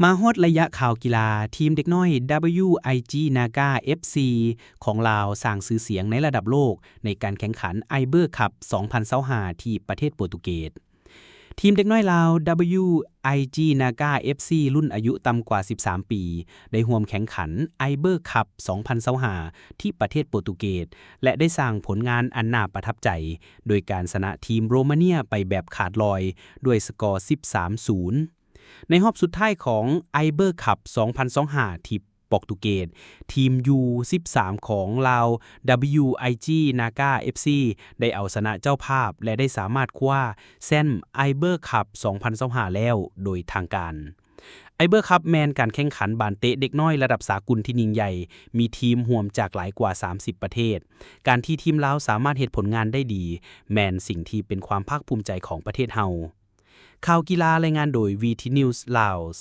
ມາຮອດໄລຍະຂ່າວກິລາ, ທີມເດັກນ້ອຍ WIG Naga FC ຂອງລາວສ້າງຊື່ສຽງໃນລະດັບໂລກໃນການແຂ່ງຂັນ Iber Cup ສອງພັນຊາວຫ້າ ທີ່ປະເທດໂປຣຕຸເກດ. ທີມເດັກນ້ອຍລາວ WIG Naga FC ລຸ້ນອາຍຸຕ່ຳກວ່າສິບສາມປີ ໄດ້ຮ່ວມແຂ່ງຂັນ Iber Cup ສອງພັນຊາວຫ້າ ທີ່ປະເທດໂປຣຕຸເກດ ແລະ ໄດ້ສ້າງຜົນງານອັນໜ້າປະທັບໃຈ ໂດຍການຊະນະທີມໂຣມາເນຍໄປແບບຂາດລອຍ ດ້ວຍສະກໍ ສິບສາມສູນ. ໃນຮອບສຸດທ້າຍຂອງ Iber Cup ສອງພັນຊາວຫ້າ ທີ່ປອກຕຸເກດ, ທີມ U ສິບສາມ ຂອງລາວ WIG Naga FC ໄດ້ເອົາຊະນະເຈົ້າພາບ ແລະ ໄດ້ສາມາດຄວ້າແຊ້ມ Iber Cup ສອງພັນຊາວຫ້າ ແລ້ວໂດຍທາງການ. Iber Cup ແມ່ນການແຂ່ງຂັນບານເຕະເດັກນ້ອຍລະດັບສາກົນທີ່ຍິ່ງໃຫຍ່, ມີທີມຮ່ວມຈາກຫຼາຍກວ່າສາມສິບປະເທດ. ການທີ່ທີມລາວສາມາດເຮັດຜົນງານໄດ້ດີ ແມ່ນສິ່ງທີ່ເປັນຄວາມພາກພູມໃຈຂອງປະເທດເຮົາ. ຂ່າວກິລາລາຍງານໂດຍ VT News Laos.